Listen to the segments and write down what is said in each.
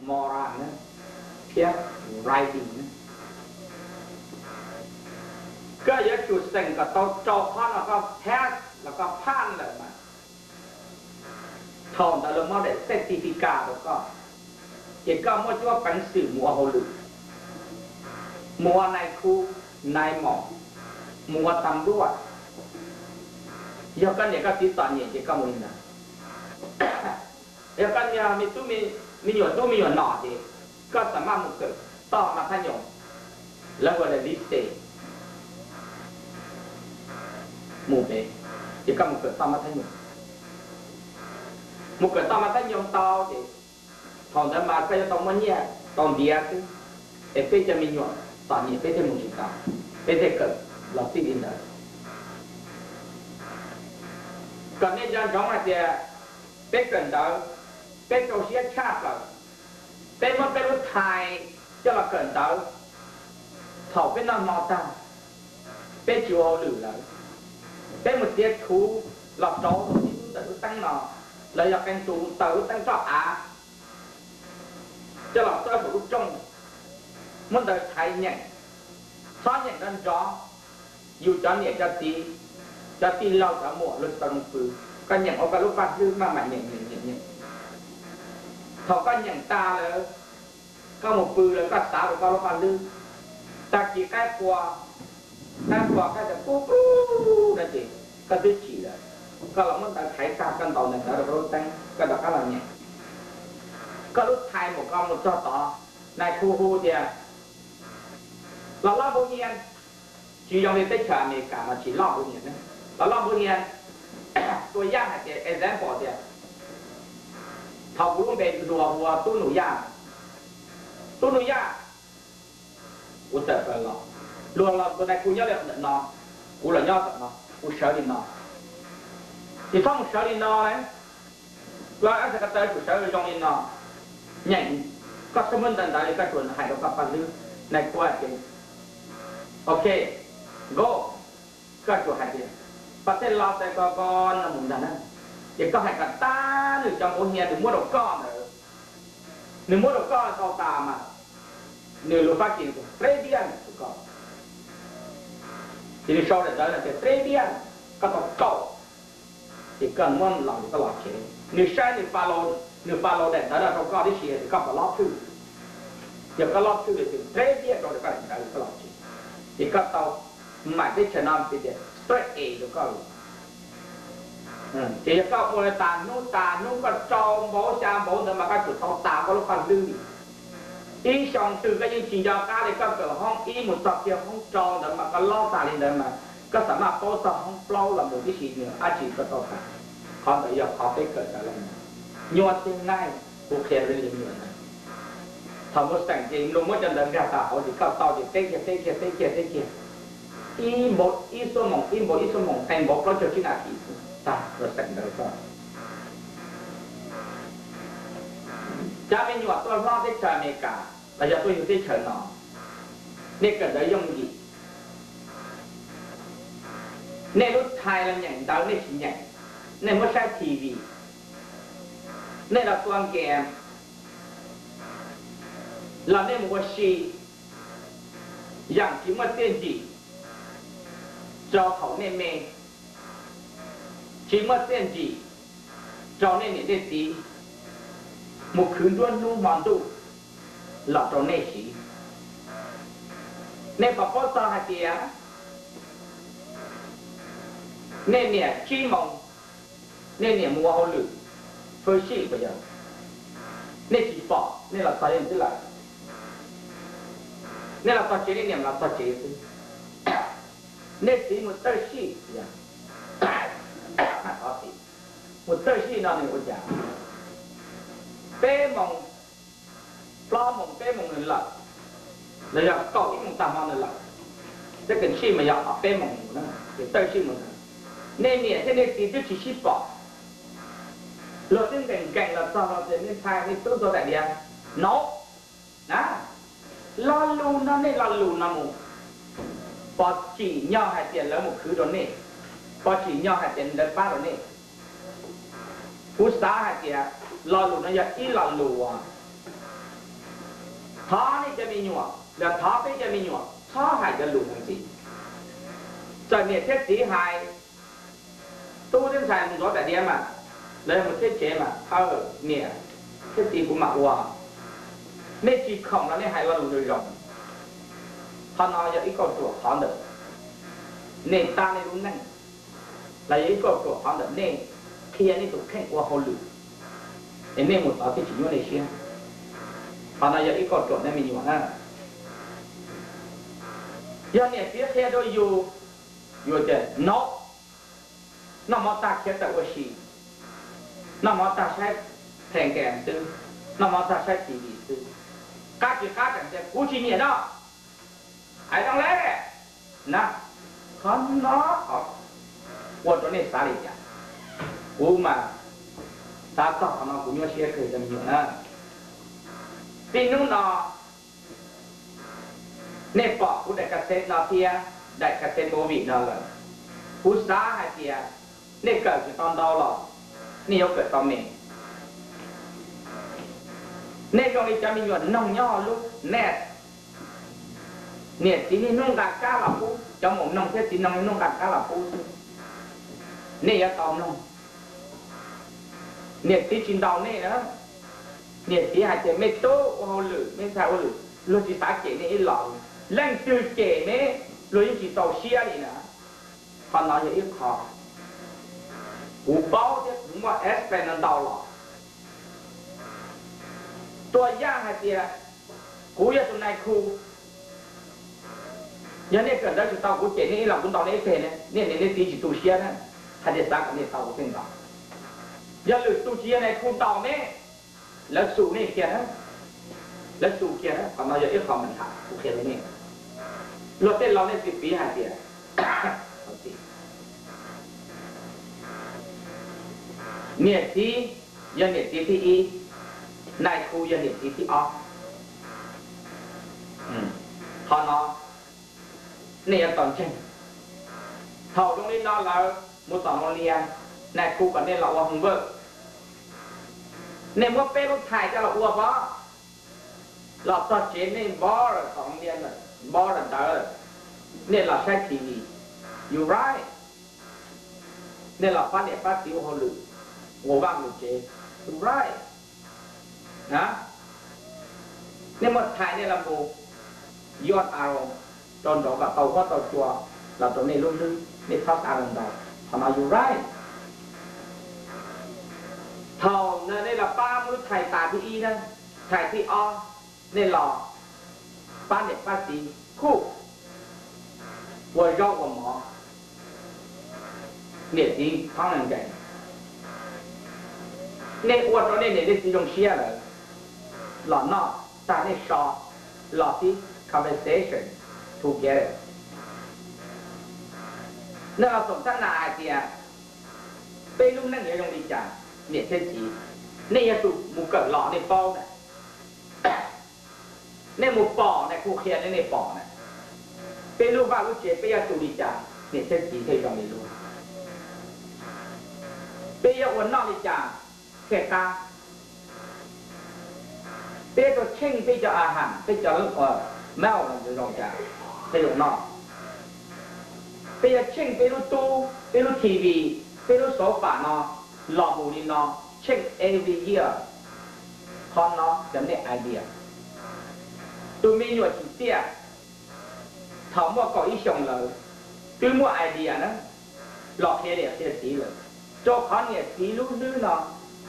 moral thiab writing. Koj yuav tsum xeem kom tau rau qhov no koj pass los koj phaj lawm mas, thaum ntawd lawv muab daim certificate rau koj, ces koj muaj cuab peev xwm mus ua hauj lwm, mus ua nais khu, nais mom, mus ua tam nruaj. Yog koj niam koj txiv txom nyem ces koj mus li ntawd. Yog koj niag me tub, me nyuam tub me nyuam nom ces koj xam maj mus kawm toj mab thab nyoos, lawv hu ua lise, mus pem, ces koj mus kawm toj mab thab nyoos. Mus kawm toj mab thab nyoos tau ces thaum ntawd mas koj yuav tau muaj nyiaj tau ntiav xwb, es peb cov me nyuam txom nyem peb thiaj mus tsis tau, peb thiaj kawm los txij li ntawd. Kom nej nco ntsoov hais tias peb kawm ntawv, peb rau siab tshaj plaws, peb muab peb lub thais coj los kawm ntawv. Thaum peb noj hmo tag, peb tsis ua hauj lwm lawm, peb mus txiav thuv los rauv lub ntawm lub teeb no, los yog qee tus taws lub teeb roj av coj los txawb saum lub rooj, muab ntawv thaiv nyeem, txhob nyeem nrov nrov. Yus cov niam cov txiv, cov tij laug cov muam luag tsis tau zoo pw, koj nyeem ua koj lub paj hlwb maj mam nyeem nyeem nyeem nyeem. Thaum koj nyeem tas lawm, koj mus pw lawm koj xav rau koj lub paj hlwb, tag kis qaib qua, qaib qua qaib tias pub pub no ces koj twb tsim lawm. Koj los muab ntawv thaiv tag koj ntaus ntawv rau koj lub teeb, koj rov qab los nyeem. Koj lub thais mus koj mus txog tod, nais khu hu tias los lob npua hia. Tsis zoo li teb chaws Amelikas mas tsis lob npua hia, los lob npua hia. Tua yaj hais tias example tias, thaum kuv lub npe hluas hu ua Tub Nus Yaj, Tub Nus Yaj, kuv tawm plaws los, luag los tus nais khu nyob li ntawm no, kuv los nyob ntawm no, kuv sawv li no. Tsis txhob mus sawv li no lauj, koj txhob sawv zoo li no. Nyeem, koj txhob muab ntawv ntawd li, koj tsuas hais rau koj paj hlwb, nais khu hais tias, ok, go, koj tsuas hais tias, pas tej los tais ko ko no mus ntag na. Ces koj hais kom tag nws cov npau hia nws muab rau koj ntawd, nws muab rau koj tau tas mas, nws lus Fab Kis tias tres días rau koj. Ces nws sau daim ntawv no tias tres días, koj tau kaum, ces koj muab los ces koj los tsev. Nws saib nws follow, nws follow daim ntawv no rau koj tib si, ces koj puas lob thwj? Yog koj lob thwj ces tres días rau koj daim ntawv koj los tsev, ces koj tau mam teb chaws no tias straight A rau koj lawm. Ces yog koj ua tas hnub tas hnub koj rau npaum xya npaum ntawd mas koj tsum tau tas koj lub paj hlwb li. Ib xyoo twg koj yeej tsis nco qab li, koj kawm hoob ib mus txog kiag hoob rau ntawd mas koj lob tas li ntawd mas koj xam maj paub txog hoob plaub los mus tib si nws dab tsi koj tau tas. Qhov ntawd yog qhov peb kawm tau los nyuaj thiab laij, kuv qhia li nyuaj ntawd. Thaum mus xeem ces luag muab cov ntawv nkag tau hauv ces koj tau ces teb kiag teb kiag teb kiag teb kiag, ib npaum ib xuab moos ib npaum ib xuab moos, qee npaum plaub caug tsib nas this xwb tag, luag xeem ntawv koj. Cov me nyuam tuaj hlob teb chaws Amelikas los yog tuaj yug teb chaws no, nej kawm ntawv yooj yim. Nej lub thais los nyeem ntawv nej tsis nyeem, nej muab saib T V, nej los tua game, los nej mus ua si, yeej tsis muaj txiaj ntsig rau thaum nej me, tsis muaj txiaj ntsig rau nej niam nej txiv mus khwv nruab hnub hmo ntuj los rau nej siv. Nej puas paub txog hais tias nej niam tsib moos, nej niam mus ua hauj lwm, fwj sij puas yog? Nej tsis pom, nej los txog yeej twb lawm. Nej los txog tsev, nej niam los txog tsev xwb. Nej txiv mus txawj sij, mus txawj sij no nws ua cas peb moos, plaub moos peb moos nws lawm, los yog kaum ib moos tag hmo nws lawm, tej kev sij mas yog peb moos mus na, ces txawj sij mus ntag. Nej niam thiab nej txiv twb tsis sib pom, luag twb nkees nkees los txog los tias nej ntxhais nej tub tuaj daim diav no na. Lo lus no, nej lo lus no mus, puas tsim nyog hais tias lawv mus khwv rau nej? Puas tsim nyog hais tias lawv pab rau nej? Kuv xav hais tias lo lus no yog ib lo lus uas Thov nej cov me nyuam, yog thov peb cov me nyuam txhob hais cov lus ntawd ntxiv. Txawm niam thiab txiv hais, tub thiab ntxhais mus ntxuav daim diav mas, los yog mus thiab tsev mas, aw, niam thiab txiv kuv mam ua. Nej tsis khoom los nej hais ua lus zoo zoo. Qhov no yog ib kauj ruam qhov ntawm nej tab nej lub neej, los yog ib kauj ruam qhov ntawm nej qhia nej tus kheej ua hauj lwm, es nej mus tod thiaj tsis nyuaj nej siab. Qhov no yog ib kauj ruam nej me nyuam na. Yog niam txiv qhia rau yus, yus tias no, noj mov tag khiav tawm ua si, noj mov tag saib phees kas xwb, noj mov tag saib T V xwb, qab tsis qab tseem tias kuv tsis nyiam no, hais zoo le na. Qhov no ua rau nej xav li cas? Kuv mas xav txog qhov no kuv nyuaj siab kawg cov me nyuam na. Txij hnub no nej pom kuv daim cassette no thiab daim cassette movie no lawm, kuv xav hais tias nej kawm tsis tau ntau los nej yuav kawm tau me. Nej zoo li cov me nyuam noog nyob hauv lub net, niam txiv niaj hnub nqa kab los pub, cov maum noog thiab txiv noog niaj hnub nqa kab los pub xwb. Nej yuav tau mloog. Niam txiv tsis ntaus nej na. Niam txiv hais tias me tub ua hauj lwm, me ntxhais ua hauj lwm, luag tsis xav cem nej ib los. Leej twg cem nej luag yeej tsis txaus siab li na. Qhov no yog ib qho kuv paub thiab kuv muaj experience ntau los. Tua yaj hais tias kuv yog tus nais khu, yog nej kawm ntawv tsis tau kuv cem nej ib los kuv ntaus nej ib teg, nej niam nej txiv tsis tu siab na, hais tias xav kom nej tau kuv thiaj ntaus. Yog lwm tus tsis yog nais khu ntaus nej, lawv xu nej kiag na, lawv xu kiag na. Qhov no yog ib qho me ntsis kuv qhia rau nej. Luag tej laus nej txiv piv hais tias niam txiv yog niam txiv thib ib, nais khu yog niam txiv thib ob. Qhov no nej yuav tau ntseeg. Thaum zoo li no lawm mus tom Moos Lias, nais khu kom nej los ua homework, nej muab peb lub thais coj los ua pov, los txog tsev nej npov lawm tom Moos Lias, npov lawm ntawd, nej los saib T V, you right? Nej los pab niam pab txiv ua hauj lwm, ua vaj ua tsev, you right? Nej muab thais nej los mus yuav aro rau nraud kom tau huab tau cua los rau nej lub hlwb, nej txhob xav ntau. Qhov no you right. Thaum no nej los pab muab lub thais tas thib ib na, thais thib ob, nej los pab niam pab txiv cook, ua zaub ua mov, niam txiv thoob lees nkees. Nej ua rau nej niam nej txiv zoo siab lawm, los noj tag nej so, los sib conversation together. Nej los xoom xab nas hais tias peb lub neej yuav zoo li cas, niam thiab txiv, nej yuav tsum mus kawm los nej paub na. Nej mus pom nais khu qhia nej, nej pom na. Peb lub vaj lub tsev peb yuav tu li cas niam thiab txiv thiaj zoo li luag? Peb yuav ua noj li cas thiaj qab? Peb yuav tsheej peb cov a has, peb cov mauj zoo cas thiaj zoo noj? Peb yuav tsheej peb lub tub, peb lub T V, peb lub sofa no los mus li no, tsheej every year. Qhov no yog nej idea. Tus me nyuam tsim txiaj thaum muaj kaum ib xyoos lawm twb muaj idea na, los qhia niam qhia txiv lawm, rau qhov niam txiv lub hlwb no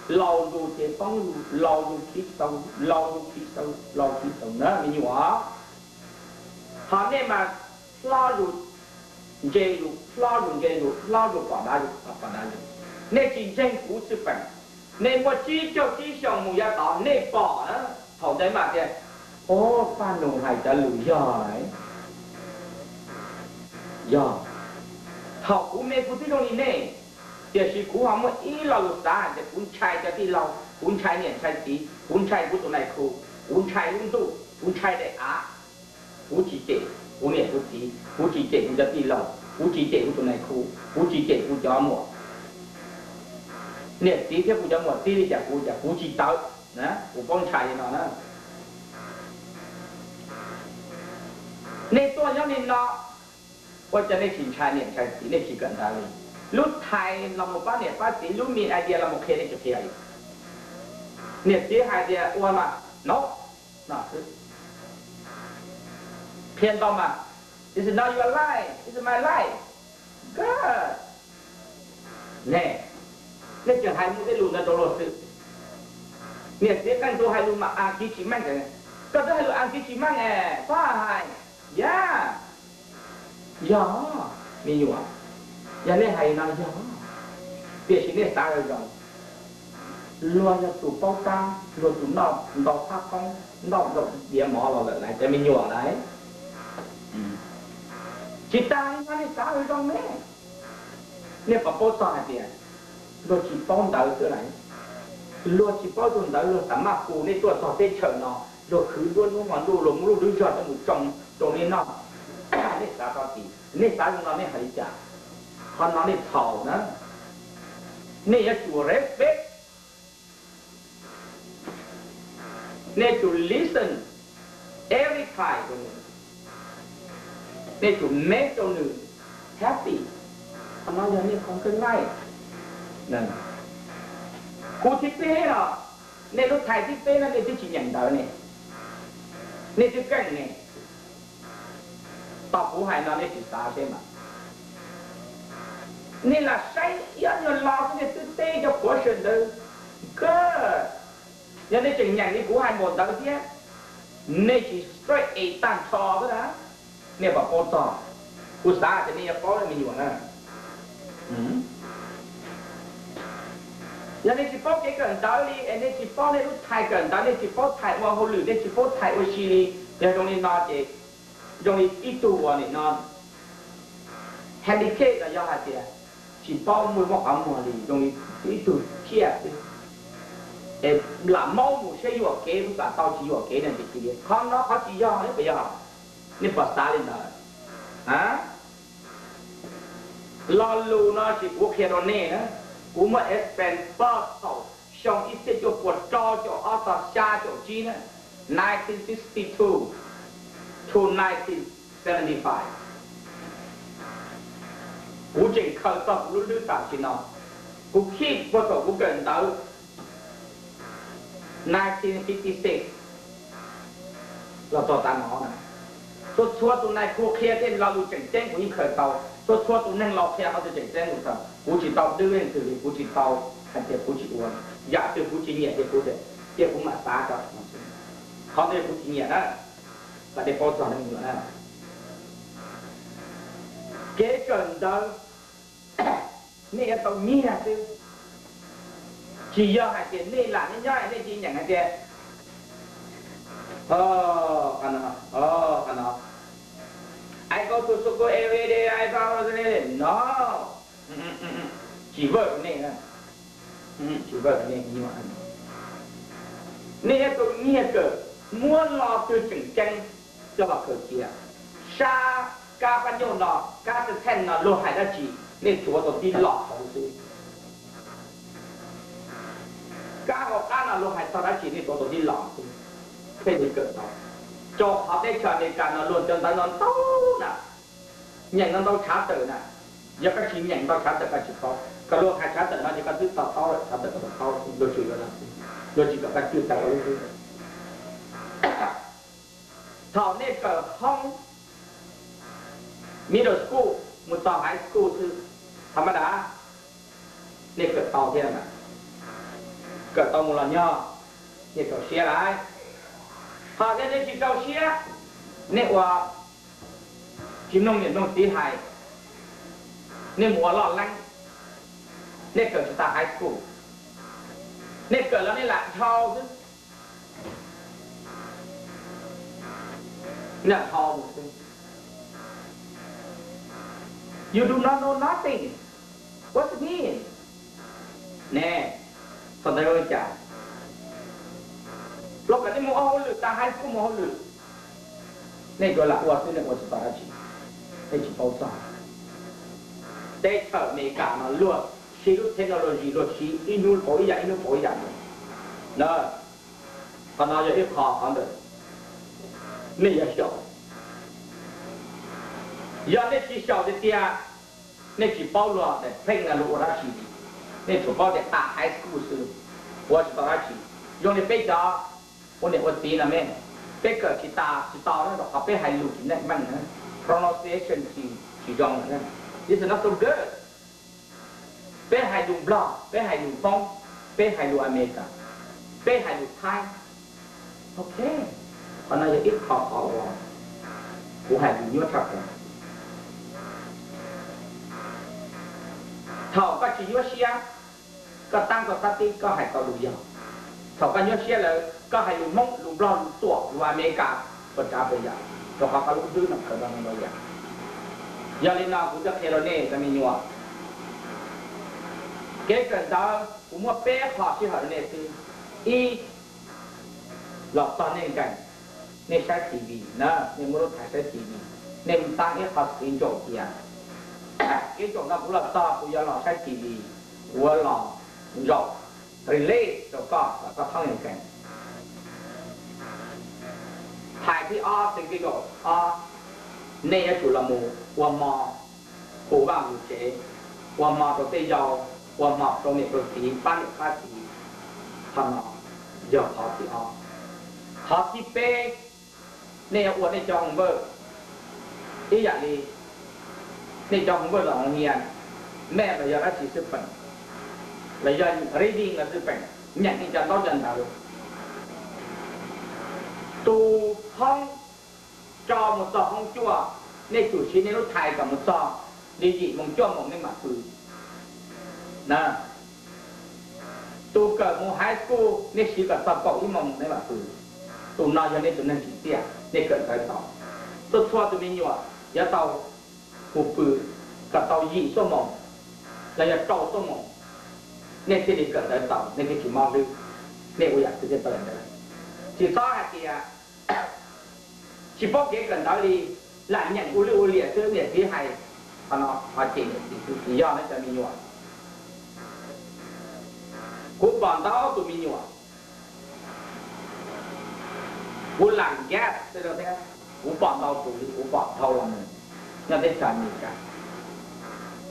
laus zus ces poob zus, laus zus khiv xaus, laus zus khiv xaus, laus khiv xaus na me nyuam. Ho nej mas hlob zus ntse zus, hlob zus ntse zus, hlob zus pom dav zus, pom dav zus. Nej tsis ntseeg kuv xwb peem. Nej muaj tsib caug tsib xyoos mus yav tod nej pom na, thaum ntawd mas tias, o, Paj Nus hais cov lus yog, yog. Thaum kuv me kuv twb zoo li nej, tiam sis kuv ho muaj ib lo lus xav hais tias kuv ntshai cov tij laug, kuv ntshai niam ntshai txiv, kuv ntshai kuv tus nais khu, kuv ntshai lub ntuj, kuv ntshai daim av. Kuv tsis cem kuv niam kuv txiv, kuv tsis cem kuv cov tij laug, kuv tsis cem kuv tus nais khu, kuv tsis cem kuv cov muam. Niam txiv thiab kuv cov muam txib li cas kuv cas kuv tsis tawv, kuv paub ntshai li no na. Nej tuaj nyob li no, ua cas nej tsis ntshai niam ntshai txiv, nej tsis kawm ntawv li? Lub thais los mus pab niam pab txiv, lub me idea los mus qhia nej tsis qhia li. Niam txiv hais tias ua mas, no, no xwb. Qhia ntau mas, it's not your life, it's my life. Good. Ne, nej tseem hais muaj tej lus ntawd rau luag xwb. Niam txiv qee tus hais lus mas Askiv tsis meej, koj twb hais lus Askiv tsis meej es, pab hais, yog, yog, me nyuam, yog nej hais no yog, tiam sis nej xav zoo zoo. Luag yog tus paub tab, luag tus noj ntau qab qoob, noj ntau diav mov los lawm laiv cov me nyuam laiv. Tsis tas li no nej xav zoo zoo ne, nej puas paub txog hais tias luag tsis paub ntawv xwb laiv. Luag tsis paub tus ntawv luag xav maj hu nej tuaj txog teb chaws no, luag khwv duab hnub hmo ntuj, luag muab lub lub zog coj mus tsoo rau nej noj. Nej xav txog tid, nej xav zoo no nej hais li cas? Qhov no nej txhaum na. Nej yuav tsum respect. Nej tsum listen every time rau nws. Nej tsum make rau nws happy. Qhov no yog nej qhov keej laiv. Kuv thib peb no, nej lub thais thib peb no nej twb tsis nyeem ntawv ne, nej twb keej ne. Tau kuv hais no nej tsis xav seb mas. Nej lam saib ib ob nyuag lo xwb nej twb teb cov question ntawd kawg. Yog nej tseem nyeem li kuv hais npaum ntawd thiab, nej tsis straight A tag nrho xwb na, nej puas paub txog? Kuv xav tias nej yuav paub li me nyuam na. Yog nej tsis paub kev kawm ntawv li es nej tsis paub nej lub thais kawm ntawv, nej tsis paub thais ua hauj lwm, nej tsis paub thais ua si li, yog zoo li no ces zoo li ib tug uas nim no handicap los yog hais tias tsis paub muaj muaj qhov muag li, zoo li ib tug ciaj xwb. Es lam maub mus saib yuam kev, lam tau tsis yuam kev na. Qhov no qhov tsis yog, nej puas yog? Nej puas xav li ntawd? Lo lus no tsis kuv qhia rau nej na, kuv muab explain puag thaum xyoo ib txhiab cuaj puas rau caum ob txog xya caum tsib na, nineteen sixty-two to nineteen seventy-five. Kuv tseem khaws txog kuv lub hlwb tam sim no, kuv keep puag thaum kuv kawm ntawv nineteen fifty-six los txog tav no na. Txhua txhua tus nais phoo qhia tej lo lus tseem ceeb kuv yeej khaws tau, txhua txhua tus neeg laus qhia qhov twg tseem ceeb kuv tau. Kuv tsis tau dwb leej twg li, kuv tsis tau hais tias kuv tsis ua, yam twg kuv tsis nyiam ces kuv, ces kuv mam xav rau. Qhov ntawd kuv tsis nyiam na, kom nej paub txog me nyuam na. Kev kawm ntawv nej yuav tau nyiag xwb, tsis yog hais tias nej lam nyob nyob nej cia nyeem hais tias, qhov no, I go to school every day, I go to school, no, tsis work rau nej, tsis work rau nej. Nej yuav tau nyiag kawm, muab lo twg tseem ceeb coj los kawm cia. Sab kab pab nyuj no, kab txheej no luag hais dab tsi nej tuav tau tib lo hauv xwb. Kab hauv qab no luag hais txog dab tsi nej tuav tau tib lo xwb, thiaj li kawm tau. Rau qhov teb chaws Amelikas no luag cov ntawv no ntau na, nyeem no ntau tshav tawm na. Yog koj tsis nyeem ntau tshav tawm koj tsis paub, kom luag hais tshav tawm no ces koj twb to taub lawm, tshav tawm koj to taub, luag tsuas yuav no xwb, luag tsis kom koj cwj tawm lub xwb. Thaum nej kawm hoob middle school mus txog high school xwb, tha ma da nej kawm tau thiab na, kawm tau mus los nyog nej rau siab lawm. Ho yog nej tsis rau siab, nej ua tsis mloog niam mloog txiv hais, nej mus ua loj leeb, nej kawm tsis tag high school, nej kawm los nej lam dhau xwb. Nej lam dhau mus xwb. You do not know nothing. What's it mean? Ne, txog ntawd li cas? Luag kom nej mus ua hauj lwm, tag high school mus hauj lwm, nej yuav lam ua xwb, nej ua tsis tau dab tsi, nej tsis paub txog. Teb chaws Amelikas no luag siv lub technology, luag siv ib hnub pauv ib yam, ib hnub pauv ib yam na. Qhov no yog ib qho qhov ntawd nej yuav xyaum. Yog nej tsis xyaum tiag tiag, nej tsis paub luag daim pheej no luag ua dab tsi li. Nej tsuas paub tias tas high school xwb, ua tsis tau dab tsi. Zoo li peb cov ua niam ua txiv no me, peb kawm tsis tas tsis tau rau qhov peb hais lus tsis meej meej, pronunciation tsis zoo. This is not so good. Peb hais lus Nplog, peb hais lus Hmoob, peb hais lus Amelikas, peb hais lus Thaib. Ok, qhov no yog ib qho qhov uas kuv hais lus nyuaj tshaj plaws. Thaum koj tsis nyuaj siab, koj tab koj sab tib koj hais tau lus yog. Thaum koj nyuaj siab lawm koj hais lus Hmoob, lus Nplog, lus Tuam, lus Amelikas, puas tsav puas yam, rau qhov koj lub hlwb no khaws tau ntau yam. Yog li no kuv thiaj qhia rau nej cov me nyuam, kev kawm ntawv kuv muaj peb qho sij hawm rau nej xwb. Ib, los txog nej nkees, nej saib T V na, nej muab lub thaiv saib T V, nej tab ib qho screen ntsaum cia. Kev ntsaum no kuv los txog kuv yuav los saib T V, kuv yuav los ntsaum relate rau koj kom koj txhob nkees. Thaiv thib ob, xeev kib zaum ob, nej yuav tsum los mus ua hmo, hu vaj hu tsev, ua hmo rau tej yau, ua hmo rau niam rau txiv, pab niam pab txiv. Qhov no yog qhov thib ob. Qhov thib peb, nej yuav ua nej cov homework ib yam li nej cov homework los hoo nias, maj los yog dab tsi xwb peem, los yog reading los xwb peem, nyeem nej cov ntaub cov ntawv. Tus thoob tso mus txog thoob cuaj, nej tsum siv nej lub thaiv kom mus txog li yim moos cuaj moos nej mam pw. Tus kawm mus high school nej siv kom txog kaum ib moos nej mam pw. Tus no yog nej tus neeg tsim txiaj, nej kawm ntawv tau. Txhua txhua tus me nyuam yuav tau mus pw kom tau yim xuab moos los yog rau xuab moos, nej thiaj li kawm ntawv tau, nej thiaj tsis mob hlwb. Nej ua yam twg thiaj tau yam ntawd. Tsis txhob hais tias tsis paub kev kawm ntawv li, lam nyeem ua lwj ua liam xwb, niam txiv hais qhov no qhov ces niam txiv xwb, tsis yog na cov me nyuam. Kuv pom ntau tus me nyuam, kuv lam guess tej rau thiab, kuv pom ntau tus li, kuv pom dhau los mus nyob teb chaws Amelikas.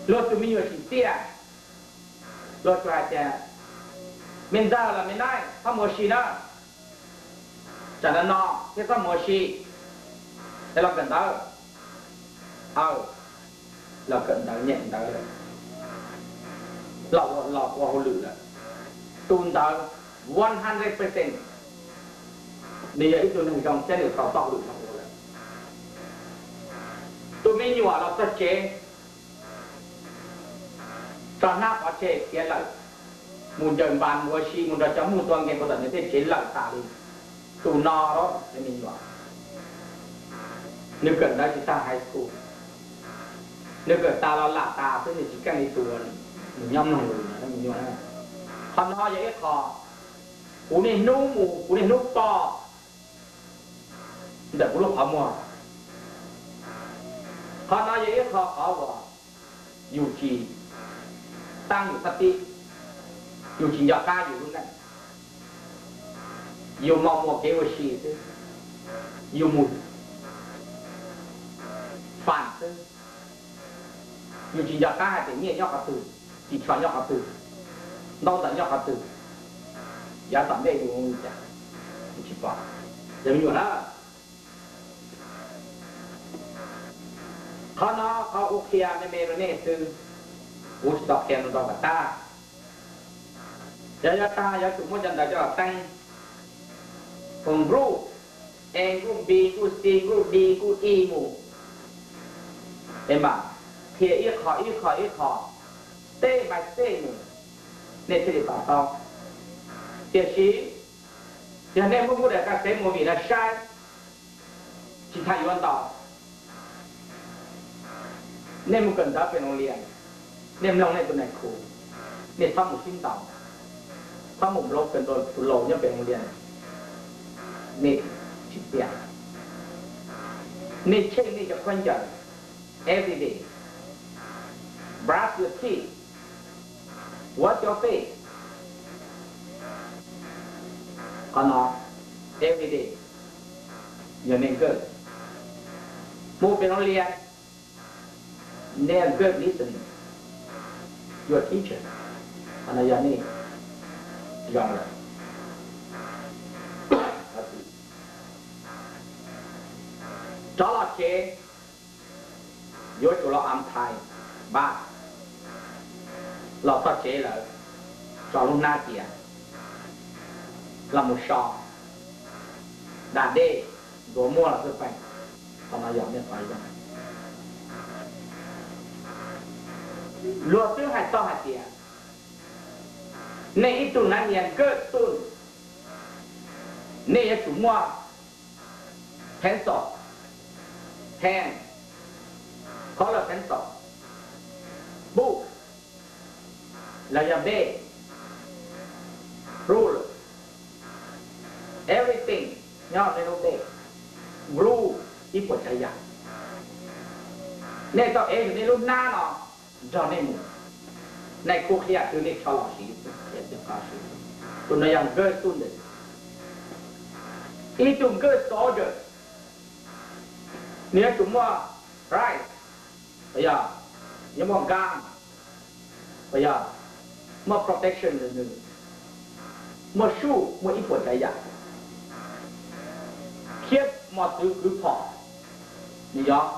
Luag tus me nyuam tsim txiaj, luag tsuas hais tias, me ntxawg los me naib, txhob mus ua si na, tsam no no thiab txhob mus ua si, es los kawm ntawv. Aw, los kawm ntawv nyeem ntawv lawm, los ua, los ua hauj lwm lawm. Tus ntawd one hundred percent nws yog ib tug neeg zoo thiab nws tau txoj hauj lwm zoo ua lawm. Tus me nyuam los txog tsev, tso hnab pov tseg khiav lawm, mus ncaws npas mus ua si mus nrog cov muj tua nkees puas tom nws tej tsev lawm tas li. Tus no, me nyuam, nws kawm ntawv tsis tag high school, nws kawm tas los lam tas xwb, nws tsis keej li tus uas nws nyob mloog lus no. Qhov no yog ib qho kuv niaj hnub mus kuv niaj hnub pom ntawm kuv lub qhov muag. Qhov no yog ib qho qhov uas yus tsis taab yus sab tib, yus tsis nco qab yus lub neej, yus mos muas kev ua si xwb, yus mus fas xwb, yus tsis nco qab hais tias nyiaj nyob qhov twg, ris tsho nyob qhov twg, ntaub ntawv nyob qhov twg, yav tom ntej yus li cas, yus tsis pom. Cov me nyuam na, qhov no qhov kuv qhia me me rau nej xwb, kuv tsis tau qhia rau tom tag. Yog yav tag yuav tsum muab cov ntawd coj los teeb, ua group, A group, B group, C group, D group, E mus, es mam qhia ib qho ib qho ib qho, step by step mus, nej thiaj li to taub. Tiam sis yog nej muab kuv daim ka sev movie no saib, tsis tas yuav ntau, nej mus kawm ntawv pem loos lias, nej mloog nej tus nais khu, nej txhob mus sib ntaus, txhob mus nploov kawm tus laus nyob pem loos lias, nej tsis tiag. Nej check nej cov khaub ncaws every day, brush your teeth, wash your face. Qhov no every day yog nej kawm. Mus pem loos lias, Nej good listening, your teacher, qhov no yog nej zoo lawm. Rov los tsev, yuav tsum los on time, npaj los txog tsev lawm, tso lub hnab cia, los mus so, da dej, ntxuav muag los xwb peem. Qhov no yog nej qhov zoo. Luag twb hais tau hais tias nej ib tug nav nias good student, nej yuav tsum muaj pencil, pen, color pencil, book, los yog pen, ruler, everything nyob nej lub dej, glue, ib puas tsav yam. Nej tau ev nej lub hnab no nrog nej mus, nej kuj qhia twg nej tso los siv, qhia twg qhov siv. Tus no yog good student. Ib tug good soldier, nws yuav tsum muaj prize, yog, yuav muaj gun, yog, muaj protection, muaj suj, muaj ib puas tsav yam, thiab mos txwv kwv phom, nws yog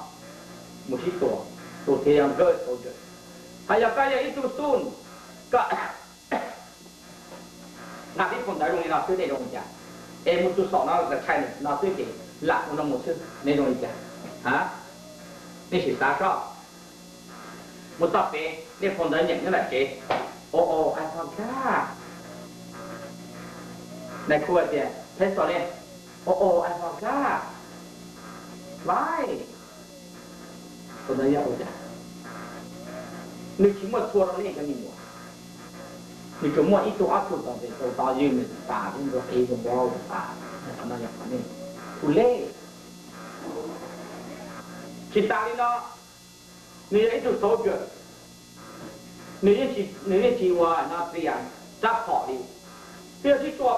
mus sib tua, tus thiaj yog good soldier. Hos yog koj yog ib tug student, koj nqa tib phau ntawv zoo li no xwb nej zoo li cas? Es mus tus xaum no tshai no xwb ces lam ua no mus xwb nej zoo li cas? Nej sim xav soj. Mus txog pem nej phau ntawv nyeem nyob nram tsev, o o, I forgot. Nais khu hais tias, pencil ne, o o, I forgot. Why? Tus ntawd yog ua cas? Nws tsis muaj txhua rau nej cov me nyuam. Nws tsuas muaj ib tug ob tug tau tes tau tod, ywg nws tas, ib ntua qis ntua npo tas. Qhov no yog qhov nej too late. Tsis tas li no, nws yog ib tug soldier, nws yeej tsis ua no tias rab phom li, twb yog sib tua